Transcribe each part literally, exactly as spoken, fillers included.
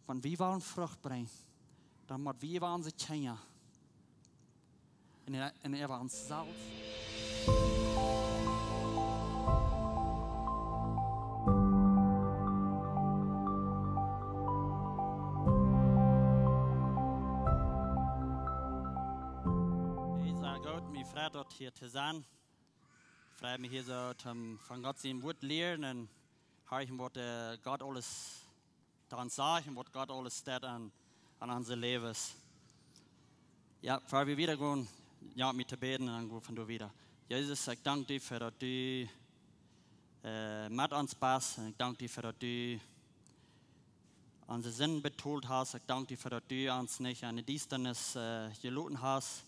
Wan wie wellen Frucht brinjen, dan motten wie äwa onse Kjinja un, un äwa ons selfst. Hey, sea goot, mie freit daut hia to sennen. Freit mie hia soo to, von Gott sien Wuat lieren un horchen waut, äh, Gott aules dan sajcht un waut Gott aules deit aun, aun onse Läwes. Jo, ea wie wieda gonen, jo, met to bäden un dan go wie von doa wieda. Jesus, ekj dank die fa daut du, äh, met ons best. Un ekj dank die fa daut du onse Sind betolt hast. Ekj dank die fa daut du ons nich aun de Diestanis, äh, jeloten hast.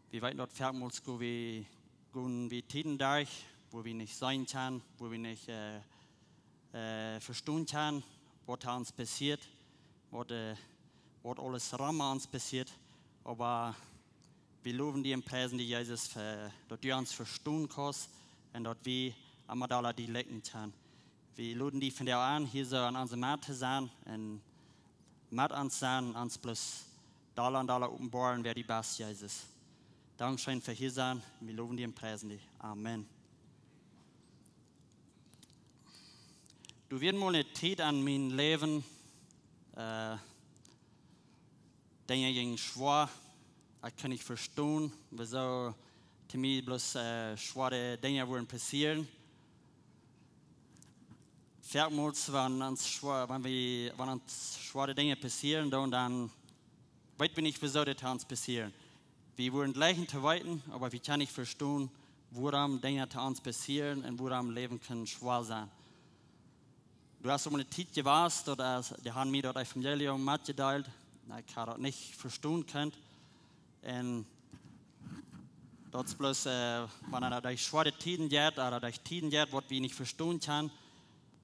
Wie weeten daut foaken mol, woo wie, gonen wie Tieden derch, wua wie nich seenen kjennen, wua wie nich, äh, äh, vestonen kjennen, waut aun ons passieet, waut, äh, waut aules rom ons passieet. Oba wie lowen die un priesen die, Jesus, fa daut du ons vestonen kaust un daut wie emma dolla die likjnen kjennen. Wie loden die vondoag aun, hia soo aun onse Medd to sennen un met ons sennen, ons bloos dolla un dolla openboaren, wäa du best, Jesus. Dankscheen fa hia sennen. Wie lowen die un priesen die. Amen. Doa wia mol eene Tiet en mien Läwen, äh, Dinja jinjen schwoa. Ekj kunn nich vestonen, wuarom to mie bloos, äh, schwoare Dinja wudden passieren. Foaken mol, wan ons schwoa-, wan wie, wan ons schwoare Dinja passieren, dan, dan weet wie nich, wuarom daut aun ons passieren. Wie wudden jleichen to weeten, oba wie kjennen nich vestonen, wuarom Dinja aun ons passieren un wuarom Läwen kaun schwoa sennen. Doa es uk eene Tiet jewast, daut es, dee haben mie daut Evangelium metjedeelt. Na, ekj haud daut nich vestonen kunt. Un daut es bloos, äh, wan eena derch schwoare Tieden jeit, ooda derch Tieden jeit, waut wie nich vestonen kjennen,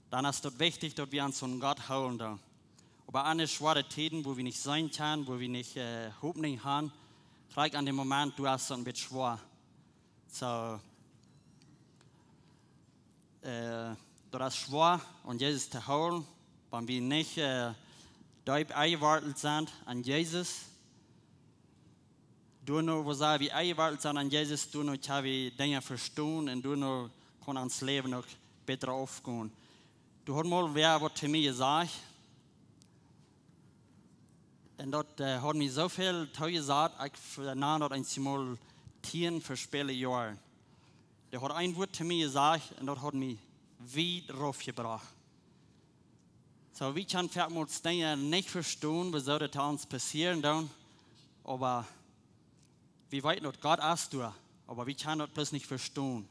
dan es daut wichtich, daut wie ons aun Gott hoolen doonen. Oba aun de schwoare Tieden, wua wie nich seenen kjennen, wua wie nich, äh, Hopninj haben, jlikj aun dän Moment, doa es daut een bät schwoa. Soo, äh, daut es schwoa, aun Jesus to hoolen, wan wie nich, äh, deep enjewortelt sent aun Jesus. Doano, woo sea wie enjewortelt sent aun Jesus, doano kjenn wie Dinja vestonen un doano kaun ons Läwen uk bäta aufgonen. Doa haud mol wäa waut to mie jesajcht. Un daut, äh, haud mie soo väl toojesajcht, ekj v-, naun daut eensjemol tieen vespäle Joaren. Dee haud een Wuat to mie jesajcht un daut haud mie wiet rauf jebrocht. Soo, wie kjennen foaken mol Dinja nich vestonen, wuarom daut aun ons passieren doonen, oba wie weeten daut Gott es doa, oba wie kjennen daut bloos nich vestonen.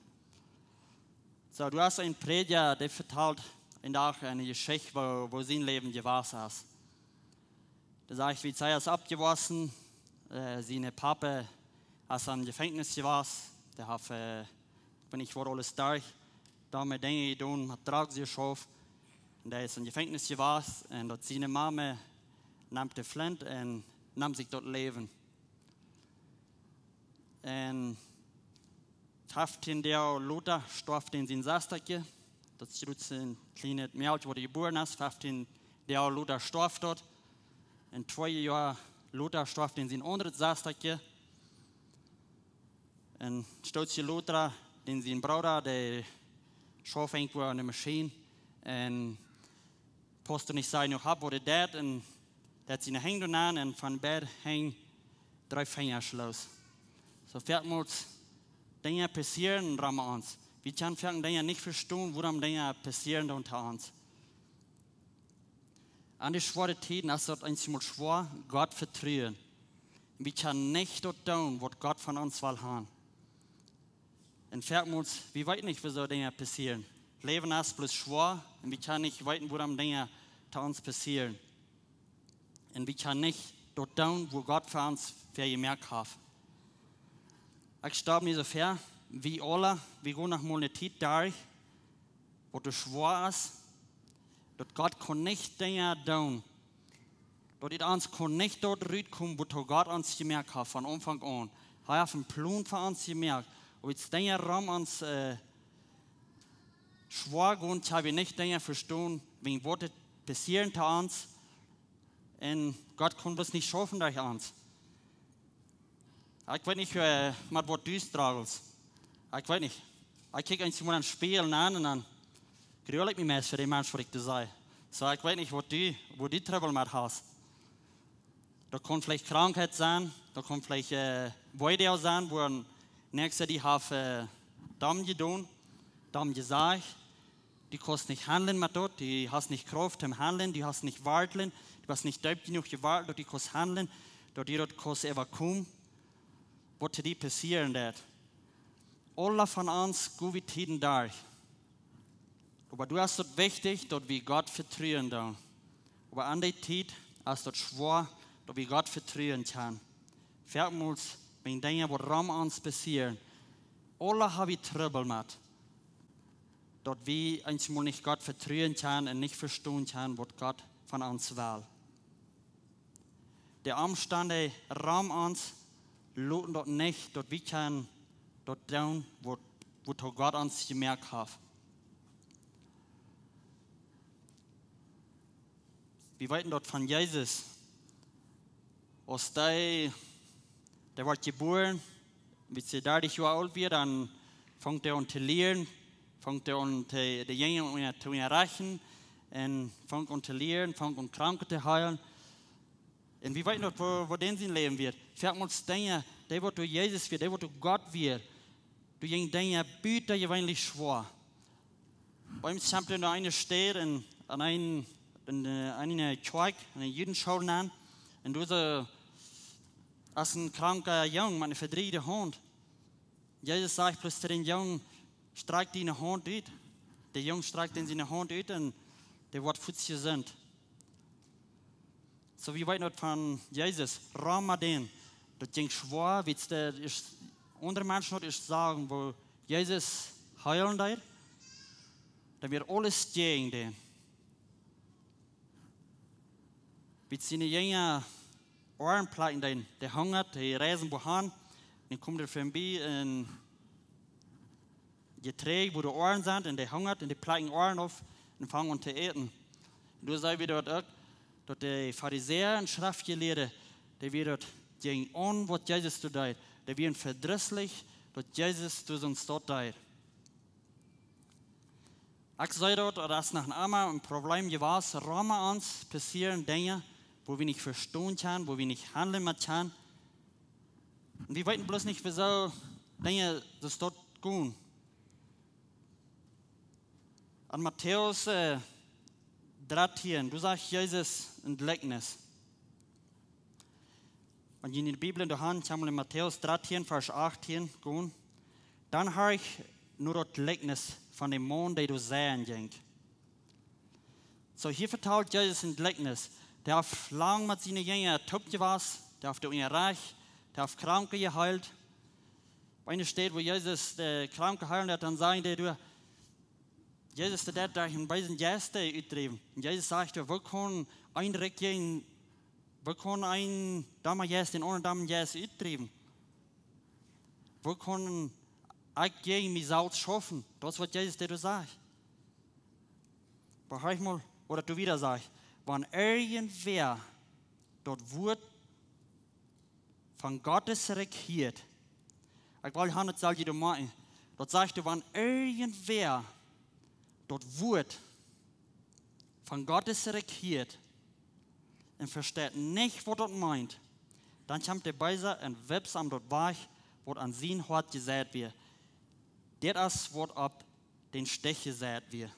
Soo, doa es een Prädja, dee vetalt een Dach eene Jeschicht, woo, woo sien Läwen jewast es. Dee sajcht, wie hee es oppjewossen, äh, sien Papa es em Jefenkjnis jewast. Dee haft, äh, ekj weet nich waut aules doa, doa met Dinja jedonen, met Drogs jeschauft. Un dee es em Jefenkjnis jewast un daut siene Mame nemt de Flint un nemt sikj daut Läwen. Un feftieen Doag lota storf dän sien Sestakje. Daut es jrod een kjlienet Mäakje, waut jebuaren es. Feftieen Doag lota storf daut. Un twee Joa lota storf dän sien aundret Sestakje. Un stootje lota, dän sien Brooda, dee schauft irjentwua aun de Maschien. Un paust doa nich sea jenuach opp, waut hee deit, un deit siene Henj doa aun un von beid Henj dree Finjasch loos. Soo foaken mol Dinja passieren rom ons. Wie kjennen foaken Dinja nich vestonen, wuarom Dinja passieren doonen to ons. Aun de schwoare Tieden es daut eensjemol schwoa, Gott vetruen. Wie kjennen nich daut doonen, waut Gott von ons well haben. Un foaken mol, wie weeten nich, wuarom Dinja passieren. Läwen es bloos schwoa un wie kjennen nich weeten, wuarom Dinja to ons passieren. Un wie kjennen nich daut doonen, waut Gott fa ons väajemoakt haft. Ekj stal mie soo väa, wie aula, wie gonen noch mol eene Tiet derch, waut doa schwoa es, daut Gott kaun nich Dinja doonen, daut et ons kaun nich doa rutkomen, wua Gott ons jemoakt haft von Aunfank aun. Hee haft een Plon fa ons jemoakt. Oba et Dinja rom ons, äh, schwoa gonen, kjenn wie nich Dinja vestonen, wäajen waut et passieren to ons, Un Gott kaun bloos nich schaufen derch ons. Ekj weet nich, äh, met waut du struggles. Ekj weet nich. Ekj kjikj eemol em Spieejel aun un dan gruel ekj mie meist fa dän Mensch, waut ekj doa see. Soo, ekj weet nich, waut du, wua du Trubbel met hast. Daut kaun veleicht Krankheit sennen, daut kaun veleicht, äh, Weedoag sennen, wua een Näakjsta die haft, äh, domm jedonen, domm jesajcht. Du kaust nich haundlen met daut, du hast nich Krauft toom haundlen, du hast nich Wartlen, du hast nich deep jenuach jewartelt, daut du kaust haundlen, daut du daut kaust äwakomen, waut to die passieren deit. Aule von ons gonen wie Tieden derch. Oba doa es daut wichtich, daut wie Gott vetruen doonen. Oba aun dee Tiet es daut schwoa, daut wie Gott vetruen kjennen. Foaken mol, wan Dinja waut rom ons passieren, aule hab wie Trubbel met, daut wie eenjemol nich Gott vetruen kjennen un nich vestonen kjennen, waut Gott von ons well. De Omstend rom ons loten daut nich, daut wie kjennen daut doonen, waut, wuatoo Gott ons jemoakt haft. Wie weeten daut von Jesus. Aus dee, dee wort jebuaren, aus hee dartich Joa oolt wia, dan funk hee aun to lieren, funk hee aun to, de Jinja unja-, to unjarechten, un funk aun to lieren, funk aun Kranke to heelen. Un wie weeten daut, woo, woo dän sien Läwen wia. Foaken mol Dinja, dee waut doa Jesus wia, dee waut doa Gott wia, doa jinjen Dinja butajeweenlich schwoa. Bie ons kjemt doa eene Städ en, aun een, en, äh, aun eene Kjoakj, aun eene Judenschool aun. Un doa es een kranka Jung met eene vedrieejde Haunt. Jesus sajcht bloos to dän Jung: "Strakj diene Haunt ut." De Jung strakjt dan siene Haunt ut un dee woat fuaz jesunt. Soo, wie weeten daut von Jesus, rom dän, daut jinkj schwoa, wiels de, es, aundre Menschen daut ieescht sagen, woo Jesus heelen deed, dan wia aules jäajen dän. Wiels siene Jinja Oaren plekjen deeden, dee hungaden, dee reisden wua han, dan kjeemen dee vebie een Jeträajd, wua de Oaren sent, un dee hungaden, un dee plekjen Oaren auf un fangen aun to äten. Un doa see wie daut uk, daut de Farisäa un Schreftjelieede, dee wieren daut jäajen aun, waut Jesus doa deed. Dee wieren vedrisslich, daut Jesus doa soont deed. Ekj see daut, daut es noch emma een Problem jewast, rom ons passieren Dinja, wua wie nich vestonen kjennen, wua wie nich haundlen met kjennen. Un wie weeten bloos nich, woo Dinja soo stoakj gonen. Aun Matäus, äh, dartieen, doa sajcht Jesus een Jlikjnis. Wan jie en de Bibel en de Haunt haben, en Matäus dartieen, Varsch achtieen, gonen, dan horcht no daut Jlikjnis von dän Maun, dee doa seien jinkj. Soo, hia vetalt Jesus een Jlikjnis. Dee haft lang met siene Jinja toop jewast, dee haft dee unjarecht, dee haft Kranke jeheelt. Bie eene Städ, wua Jesus de Kranke heelen deed, dan säd hee doa, Jesus, dee deed doa een beesen Jeist utdriewen. Un Jesus sajcht doa: "Woo kaun een Rikj jäajen, woo kaun een domma Jeist dän aundren dommen Jeist utdriewen? Woo kaun ekj jäajen mie selfst schaufen?" Daut es, waut Jesus doa sajcht. Oba horcht mol, waut hee wieda sajcht: "Wan irjentwäa daut Wuat von Gott sien Rikj hieet." Ekj well hia nich selfst doa moaken. Daut sajcht doa: "Wan irjentwäa daut Wuat von Gott sien Rikj hieet un vesteit nich, waut daut meent, dan kjemt de Beesa un wipst am daut wajch, waut aun sien Hoat jeseit wia." Dit es, waut opp dän Stich jeseit wia.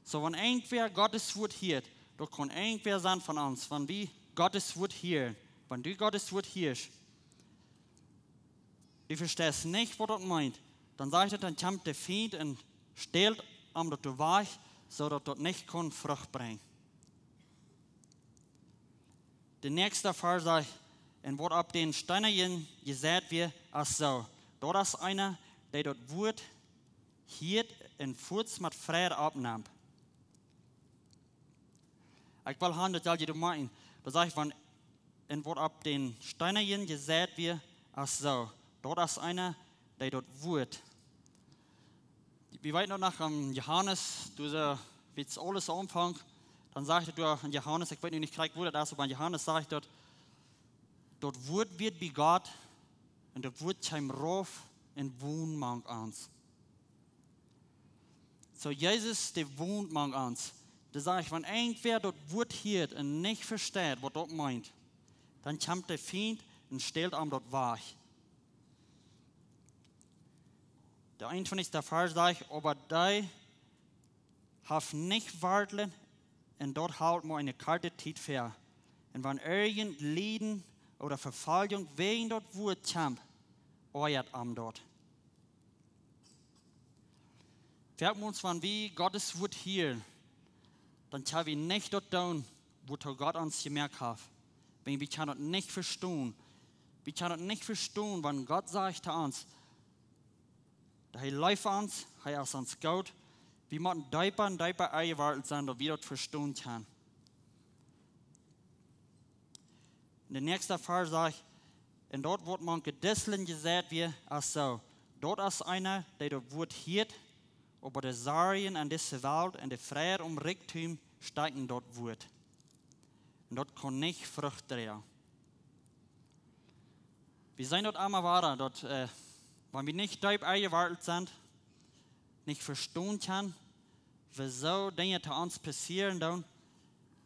Soo, wan irjentwäa Gott sien Wuat hieet, daut kaun irjentwäa sennen von ons, wan wie Gott sien Wuat hieren, wan du Gott sien Wuat hieescht, du vesteist nich, waut daut meent, dan sajcht hee, dan kjemt de Fient un stält am daut wajch, soo daut daut nich kaun Frucht brinjen. De näakjste Varsch sajcht: "Un waut opp dän Steenajen jeseit wia, es soo. Daut es eena, dee daut Wuat hieet un fuaz met Freid oppnemt." Ekj well hia daut selfst doa moaken. Daut sajcht von, un waut opp dän Steenajen jeseit wia, es soo. Daut es eena, dee daut Wuat. Wie weeten daut noch aun Johanes, doa soo, wiels aules aunfunk, Dan sajcht et doa en Johanes, ekj weet nu nich krakjt woo daut es, oba en Johanes sajcht daut, daut Wuat wort bie Gott un daut Wuat kjeem rauf un wond mank ons. Soo Jesus, dee wond mank ons. Dee sajcht, wan irjentwäa daut Wuat hieet un nich vesteit waut daut meent, dan kjemt de Fient un stält am daut wajch. De eenuntwintichste Varsch sajcht, oba dee haft nich Wartlen un daut helt mau eene korte Tiet väa. Un wan irjent Lieden ooda Vefoljunk wäajen daut Wuat kjemt, oajat am daut. Foaken mol, wan wie Gottes Wuat hieren, dan kjenn wie nich daut doonen, wuatoo Gott ons jemoakt haft. Wan wie kjennen daut nich vestonen. Wie kjennen daut nich vestonen, wan Gott sajcht to ons, daut hee leeft ons, hee es ons goot. Wie motten deepa un deepa enjewartelt sennen, daut wie daut vestonen kjennen. En de näakjste Varsch sajcht, un daut waut mank de Dietlen jeseit wia, es soo: Daut es eena, dee daut Wuat hieet, oba de Sorjen en dise Welt un de Freid om Rikjdom stekjen daut Wuat. Un daut kaun nich Frucht droagen. Wie seenen daut emma wada, daut, äh, wan wie nich deep enjewartelt sent, nich vestonen kjennen, wuasoo Dinja to ons passieren doonen,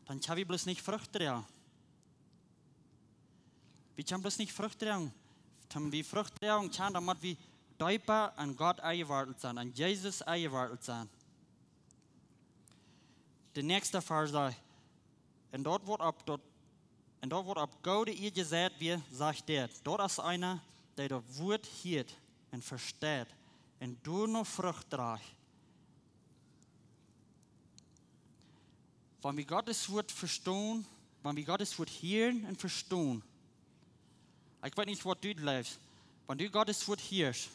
dan kjenn wie bloos nich Frucht droagen. Wie kjennen bloos nich Frucht droagen. Wan wie Frucht droagen kjennen, dan mott wie deepa en Gott enjewartelt sennen, en Jesus enjewartelt sennen. De näakjste Varsch sajcht, un daut waut opp daut, un daut waut opp goode Ieed jeseit wia, sajcht dit: Daut es eena, dee daut Wuat hieet un vesteit un doano Frucht droacht. Wan wie Gottes Wuat vestonen, wan wie Gottes Wuat hieren un vestonen. Ekj weet nich, waut du jleefst. Wan du Gottes Wuat hieescht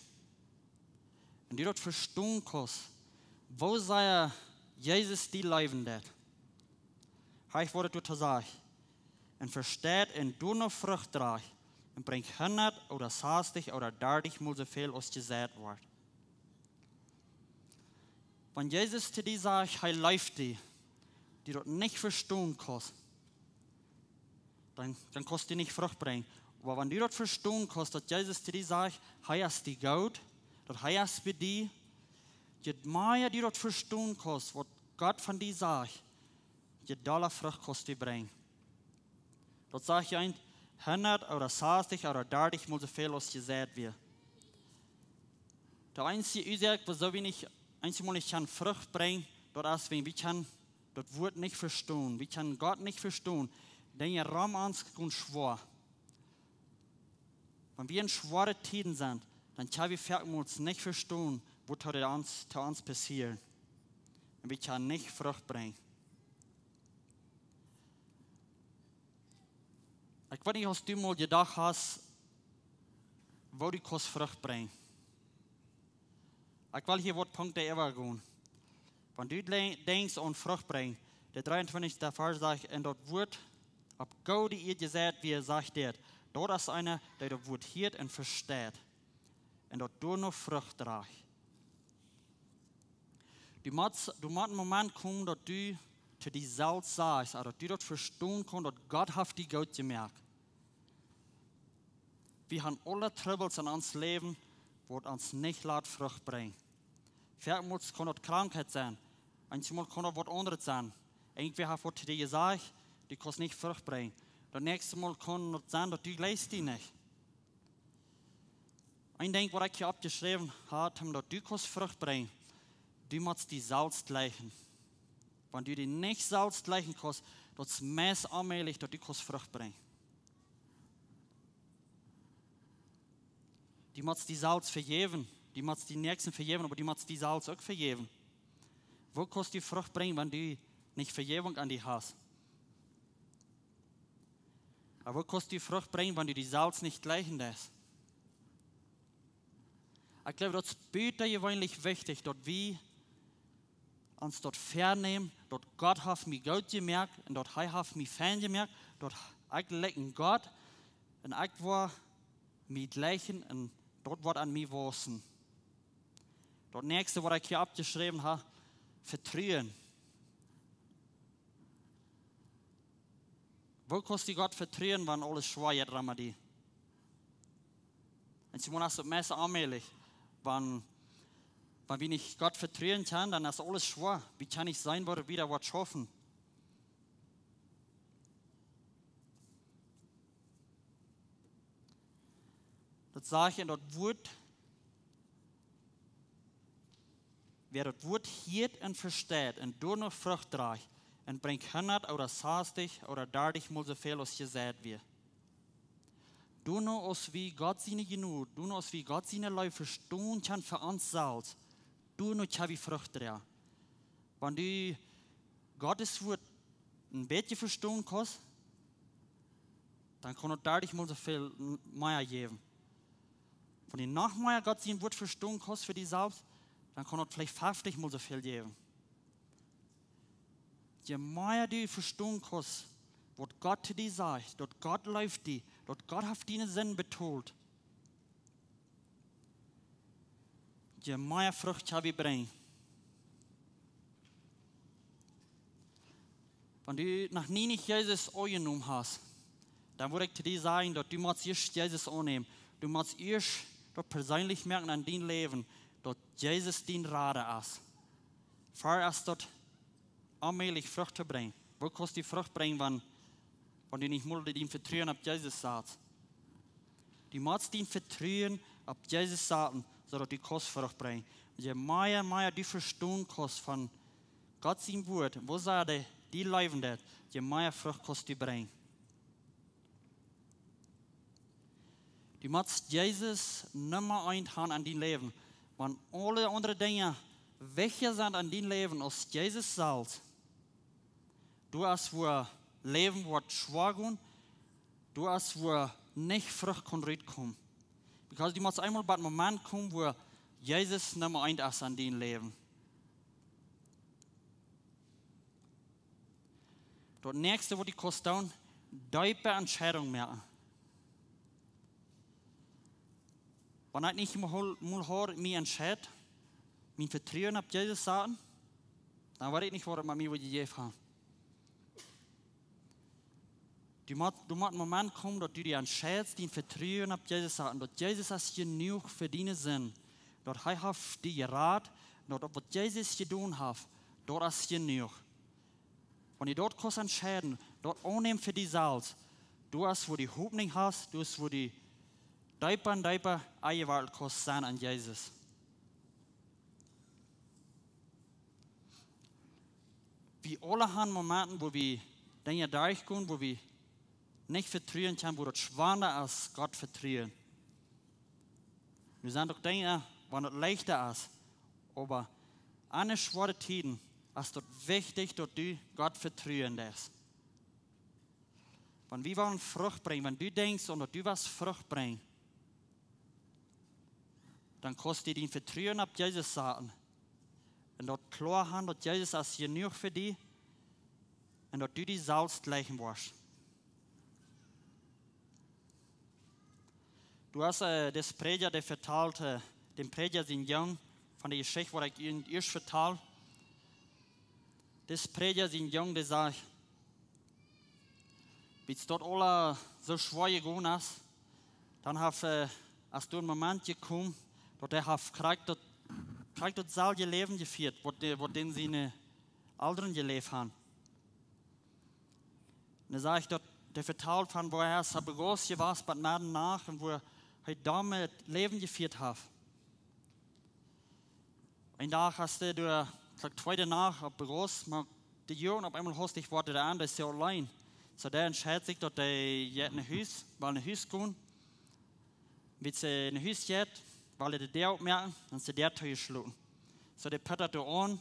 un du daut vestonen kaust, woo sea Jesus die leewen deit. Hia woat et doa jesajcht: un vesteit un doano Frucht droacht un brinjt hundat ooda sastich ooda dartich mol soo väl aus jeseit woat. Wan Jesus to die sajcht, hee leeft die, du daut nich vestonen kaust, dan, dan kaust du nich Frucht brinjen. Oba wan du daut vestonen kaust, daut Jesus to die sajcht, hee es die goot, daut hee es bie die, je mea du daut vestonen kaust, waut Gott von die sajcht, je dolla Frucht kaust du brinjen. Daut sajcht je eent, hundat ooda sastich ooda dartich mol soo väl aus jeseit wia. De eensje Uasoak, wuasoo wie nich, eenjemol nich kjennen Frucht brinjen, daut es, wan wie kjennen daut Wuat nich vestonen. Wie kjennen Gott nich vestonen. Dinja rom ons gonen schwoa. Wan wie en schwoare Tieden sent, dan kjenn wie foakmols nich vestonen, waut to ons, to ons passieren. Un wie kjennen nich Frucht brinjen. Ekj weet nich, aus du mol jedocht hast, woo du kaust Frucht brinjen. Ekj well hia waut Punkten äwagonen. Wan du de-, denkjst aun Frucht brinjen, de dreeuntwintichste Varsch sajcht, un daut Wuat opp goode Ieed jeseit wia, sajcht dit: Daut es eena, dee daut Wuat hieet un vesteit, un daut doano Frucht droacht. Du motst, doa mott een Moment komen, daut du to die selfst sajchst, ooda daut du daut vestonen kaust, daut Gott haft die goot jemoakt. Wie haben aule Trubbels en ons Läwen, waut ons nich lat Frucht brinjen. Foakmols kaun daut Krankheit sennen. Eenjemol kaun daut waut aundret sennen. Irjentwäa haft waut to die jesajcht, du kaust nich Frucht brinjen. Daut näakjste Mol kaun daut sennen, daut du jleichst die nich. Een Dinkj, waut ekj hia oppjeschräwen hab, om daut du kaust Frucht brinjen, du motst die selfst jleichen. Wan du die nich selfst jleichen kaust, daut es meist onmäajlich, daut du kaust Frucht brinjen. Du motst die selfst vejäwen, du motst dien Näakjsten vejäwen, oba du motst die selfst uk vejäwen. Woo kaust du Frucht brinjen, wan du nich Vejäwunk en die hast? Oba woo kaust du Frucht brinjen, wan du die selfst nich jleichen deist? Ekj jleew, daut es butajeweenlich wichtich, daut wie ons daut väanämen, daut Gott haft mie goot jemoakt un daut hee haft mie fein jemoakt, daut ekj likj Gott un ekj woa mie jleichen un daut woat aun mie wausen. Daut näakjste, waut ekj hia oppjeschräwen hab, Vetruen. Woo kaust du Gott vetruen, wan aules schwoa jeit rom die? Un Simon, es daut meist onmäajlich. Wan, wan wie nich Gott vetruen kjennen, dan es aules schwoa. Wie kjennen nich seenen, woo wie daut woat schaufen. Daut sajcht en daut Wuat, wäa daut Wuat hieet un vesteit un doano Frucht drajcht un brinjt hundat ooda sastich ooda dartich mol soo väl aus jeseit wia. Doano aus wie Gott siene Jnod, doano aus wie Gott siene Leew vestonen kjennen fa ons selfst, doano kjenn wie Frucht droagen. Wan du Gott sien Wuat een bät vestonen kaust, dan kaun daut dartich mol soo väl m-, mea jäwen. Wan du noch mea Gott sien Wuat vestonen kaust fa die selfst, dan kaun daut veleicht feftich mol soo väl jäwen. Je mea du vestonen kaust, waut Gott to die sajcht, daut Gott leeft die, daut Gott haft diene Sind betolt, je mea Frucht kjenn wie brinjen. Wan du noch nie nich Jesus aunjenomen hast, dan wudd ekj to die sajen, daut du motst ieescht Jesus aunnämen. Du motst ieescht daut perseenlich moaken en dien Läwen, daut Jesus dien Rada es. Ver es daut onmäajlich Frucht to brinjen. Woo kaust du Frucht brinjen, wan, wan du nich mol dien Vetruen opp Jesus satst? Du motst dien Vetruen opp Jesus saten, soo daut du kaust Frucht brinjen. Je mea, mea du vestonen kaust von Gott sien Wuat, woo sea dee die leewen deit, je mea Frucht kaust du brinjen. Du motst Jesus Numma eent han en dien Läwen. Wan aule aundre Dinja wichtja sent en dien Läwen aus Jesus selfst, doa es wua Läwen woat schwoa gonen, doa es wua nich Frucht kaun rutkomen. Because du motst eemol bie een Moment komen, wua Jesus Numma eent es en dien Läwen. Daut näakjste, waut du kaust doonen, deepe Entscheidungen moaken. Wan ekj nich mol, mol haud mie entscheit, mien Vetruen opp Jesus saten, dan weet ekj nich, waut et met mie wudd jejäft haben. Du motst, du motst een Moment komen, daut du die entscheidst, dien Vetruen opp Jesus saten, daut Jesus es jenuach fa diene Sind, daut hee haft die jerat, daut waut Jesus jedonen haft, daut es jenuach. Wan du daut kaust entscheiden, daut aunnämen fa die selfst, doa es wua du Hopninj hast, doa es wua du deepa un deepa enjewoakjelt kaust sennen aun Jesus. Wie aula haben Momenten, wua wie Dinja derchgonen, wua wie nich vetruen kjennen, wua daut schwanda es, Gott vetruen. Nu sent uk Dinja, wua daut leichta es, oba aun de schwoare Tieden es daut wichtich, daut du Gott vetruen deist. Wan wie wellen Frucht brinjen, wan du denkjst, daut du woascht Frucht brinjen, dan kaust du dien Vetruen opp Jesus saten un daut kloa haben, daut Jesus es jenuach fa die un daut du die selfst jlikjen woascht. Du hast, äh, dis Prädja, dee vetalt, äh, dän Prädja sien Jung von de Jeschicht, waut ekj junt ieescht vetald. Dis Prädja sien Jung, dee säd, wiels daut aules soo schwoa jegonen es, dan haft, äh, es doa een Moment jekomen, daut hee haft krakjt daut, krakjt daut selwje Läwen jefieet, waut dee, waut dän siene Elren jeläft haben. Un dan säd ekj daut, dee vetald von woo hee es opp Begos jewast bie Meddanacht un woo hee doa daut Läwen jefieet haft. Een Dach, aus hee doa, ekj jleew, tweede Nacht opp Begos, moakt de Däa opp eemol hastich, woat hee aun, dee es auleen. Soo, dee entscheit sikj, daut hee jeit no Hus, well no Hus gonen. Wiels hee no Hus jeit, well hee de Däa opmoaken, dan es de Däa toojeschloten. Soo, dee pott doa aun,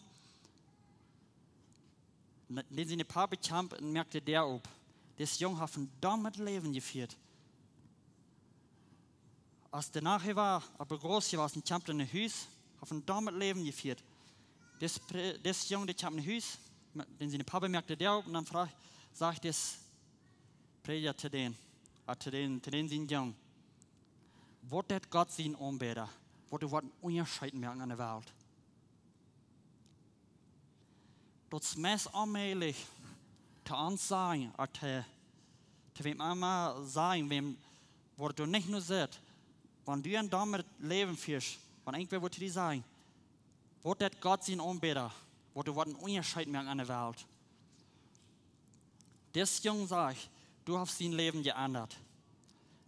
un dän sien Papa kjemt un moakt de Däa op. Dis Jung haft een domet Läwen jefieet. Aus de Nacht wia, opp Begos wia, aus hee kjemt no Hus, haft een domet Läwen jefieet. Dis Prä-, dis Jung, dee kjemt no Hus, ma-, dän sien Papa moakt de Däa op un dan fruach, sajcht dis Prädja to dän, äh, to dän, to dän sien Jung: Waut deit Gott sien Aunbäda? Waut woat een Unjascheet moaken aun de Welt? Daut es meist onmäajlich to ons sajen, ooda to, Wäm emma sajen, wäm, waut du nich no sitt, wan du en doamet Läwen fieescht, wan irjentwäa woat to die sajen, waut deit Gott sien Aunbäda, waut doa woat een Unjascheet moaken aun de Welt. Dis Jung, saj ekj, du hast sien Läwen jeendat.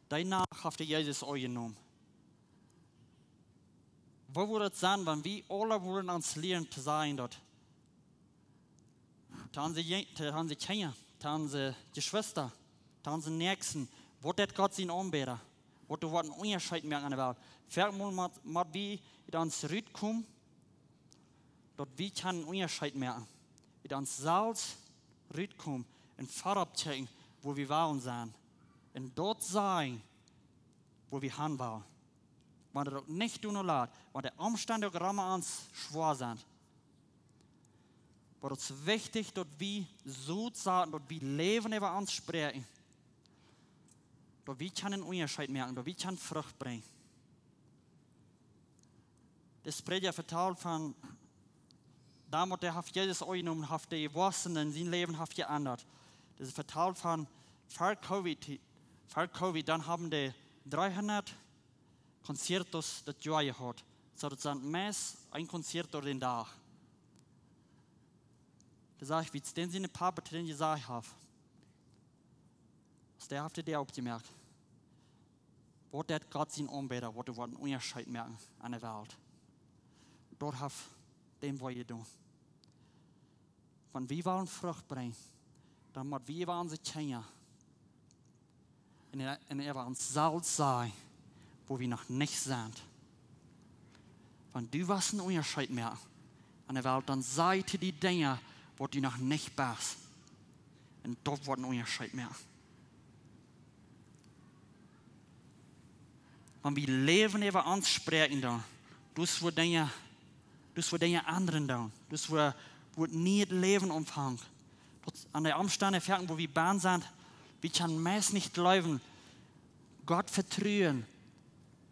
Dee Nacht haft hee Jesus aunjenomen. Woo wudd daut sennen, wan wie aula wudden ons lieren to sajen daut, to onse Je-, to onse Kjinja, to onse Jeschwista, to onse Näakjsten, waut deit Gott sien Aunbäda, waut doa woat een Unjascheet moaken aun de Welt. Foaken mol mott, mott wie ut ons rutkomen, daut wie kjennen een Unjascheet moaken. Ut ons selfst rutkomen un verop kjikjen, wua wie wellen sennen. Un daut sajen, wua wie han wellen. Wan daut uk nich doano lat, wan de Omstend uk rom ons schwoa sent. Oba daut es wichtich, daut wie soo sajen, daut wie Läwen äwa ons spräakjen, daut wie kjennen een Unjascheet moaken, daut wie kjennen Frucht brinjen. De Prädja vetalt von, doamet hee haft Jesus aunjenomen, haft hee jewossen un sien Läwen haft jeendat. Dee vetalt von ver Covid, ver Covid, dan haben dee dreehundat conciertos daut Joa jehaut. Soo daut sent meist een concierto dän Dach. Dee sajcht, wiels dän sien Papa to dän jesajcht haft, aus dee haft de Däa opjemoakt, waut deit Gott sien Aunbäda, waut doa woat een Unjascheet moaken aun de Welt. Daut haft däm wee jedonen. Wan wie wellen Frucht brinjen, dan mott wie äwa onse Kjinja un, un äwa ons selfst sajen, wua wie noch nich sent. Wan du west een Unjascheet moaken aun de Welt, dan saj to die Dinja, waut du noch nich best. Un daut woat een Unjascheet moaken. Wan wie Läwen äwa ons spräakjen dan, daut woat Dinja, daut woat Dinja endren dan. Daut woat, woat nieet Läwen aunfangen. Daut aun de Omstend foaken, wua wie bennen sent, wie kjennen meist nich jleewen, Gott vetruen,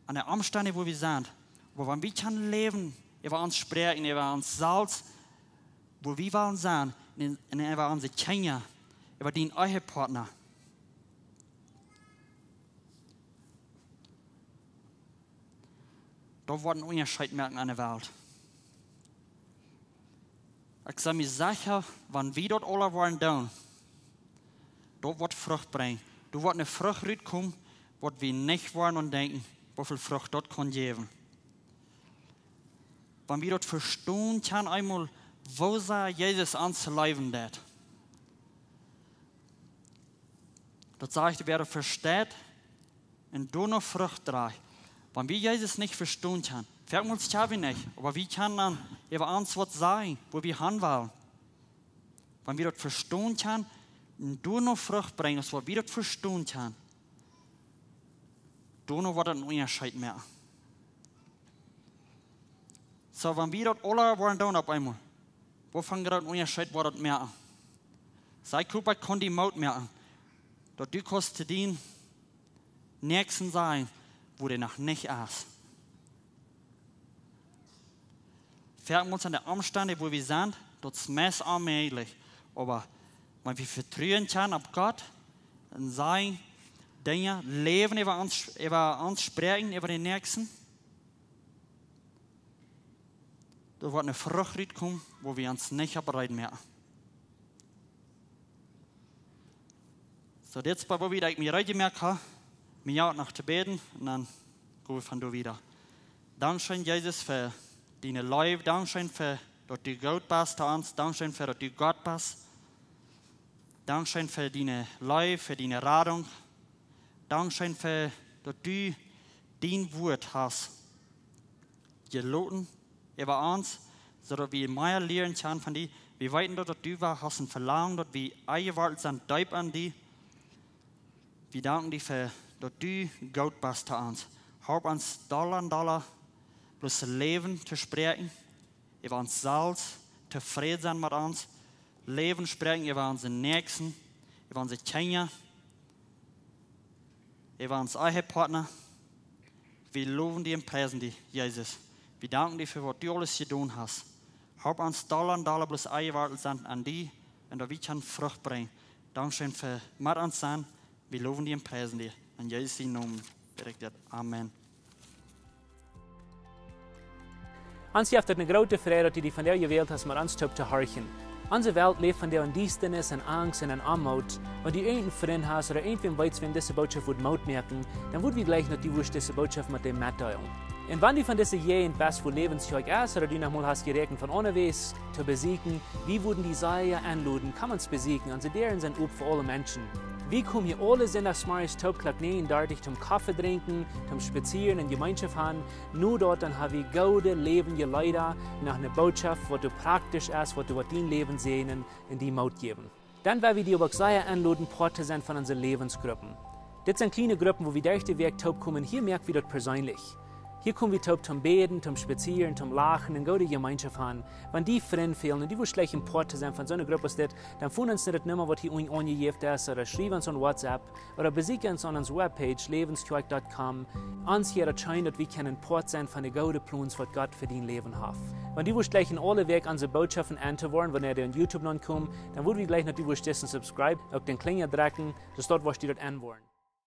aun de Omstend, wua wie sent. Oba wan wie kjennen Läwen äwa ons spräakjen, äwa ons selfst, wua wie wellen sennen, un, un äwa onse Kjinja, äwa dän Ehepartner, daut woat een Unjascheet moaken aun de Welt. Ekj sie mie secha, wan wie daut aula woaren doonen, daut woat Frucht brinjen. Doa woat eene Frucht rutkomen, waut wie nich woaren aun denkjen, woo väl Frucht daut kaun jäwen. Wan wie daut vestonen kjennen eemol, woo sea Jesus ons leewen deit. Daut sajcht, wäa daut vesteit un doano Frucht drajcht. Wan wie Jesus nich vestonen kjennen, foaken mol kjenn wie nich, oba wie kjennen dan äwa ons waut sajen, wua wie han wellen. Wan wie daut vestonen kjennen un doano Frucht brinjen, aus waut wie daut vestonen kjennen, doano woat daut een Unjascheet moaken. Soo, wan wie daut aula woaren doonen opp eemol, woo von grooten Unjascheet woat daut moaken? Saj, ekj hop, ekj kaun die Moot moaken, daut du kaust to dän Näakjsten sajen, wua dee noch nich es. Foaken mol aun de Omstend, wua wie sent, daut es meist onmäajlich. Oba wan wie vetruen kjennen opp Gott un sajen Dinja, Läwen äwa ons, äwa ons spräakjen, äwa dän Näakjsten, doa woat eene Frucht rutkomen, wua wie ons nich opp reed moaken. Soo, dit es bie woo wiet ekj mie reed jemoakt hab, mie jo noch to bäden, un dan go wie von doa wieda. Dankscheen, Jesus, fa diene Leew. Dankscheen fa daut du goot best to ons. Dankscheen fa daut du Gott best. Dankscheen fa diene Leew, fa diene Radunk. Dankscheen fa daut du dien Wuat hast jeloten äwa ons, soo daut wie mea lieren kjennen von die. Wie weeten daut, daut du wa-, hast een Velangen, daut wie enjewortelt sent deep aun die. Wie danken die fa daut du goot best to ons. Halp ons dolla un dolla bloos Läwen to spräakjen äwa ons selfst, tofräd sennen met ons, Läwen spräakjen äwa onse Näakjsten, äwa onse Kjinja, äwa ons Ehepartner. Wie lowen die un priesen die, Jesus. Wie danken die fa waut du aules jedonen hast. Halp ons dolla un dolla bloos enjewortelt sennen aun die un daut wie kjennen Frucht brinjen. Dankscheen fa met ons sennen. Wie lowen die un priesen die. En Jesus sienen Nomen bäd ekj dit. Amen. Ons jeft et eene groote Freid, daut du die vondoag jewält hast, met ons toop to horchen. Onse Welt läft vondoag en Diestanis, en Angst un en Oamoot. Wan du irjent eenen Frint hast ooda irjentwäm weetst, wäm dise Norecht wudd Moot moaken, dan wudd wie jleichen, daut du wurscht dise Norecht met dän metdeelen. Un wan du von dise Jäajent best, wua Läwens Kjoakj es, ooda du noch mol hast jeräakjent von onjefäa to besieekjen, wie wudden die sea enloden, komm ons besieekjen. Onse Däaren sent op fa aule Menschen. Wie komen hia aule Sindachsmorjes toop Klock näajen dartich toom Koffe drinkjen, toom spazieren un Jemeenschoft haben. Nu daut, dan ha wie goode läwendje Leeda, noch eene Norecht, waut doa praktisch es, waut doa waut dien Läwen säajnen un die Moot jäwen. Dan well wie die uk sea enloden, Poat to sennen von onse Läwensgruppen. Dit sent kjliene Gruppen, wua wie derch de Wäakj toop komen. Hia moak wie daut perseenlich. Hia kom wie toop toom bäden, toom spazieren, toom lachen un goode Jemeenschoft haben. Wan die Frind fälen un du wurscht jleichen Poat to sennen von soone Grupp aus dit, dan foon ons no de Numma, waut hia unjen aunjejäft es, ooda schriew ons aun WhatsApp, ooda besieekj ons aun onse Webpage, läwens kjoakj dot com. Ons hia daut scheen, daut wie kjennen Poat sennen von de goode Plons, waut Gott fa dien Läwen haft. Wan du wurscht jleichen aule Wäakj onse Norechten entowoaren, wan dee opp YouTube nopp komen, dan wudd wie jleichen, daut du wurscht dissen subscribe, uk dän Klinja drekjen, soo daut wurscht du daut enwoaren.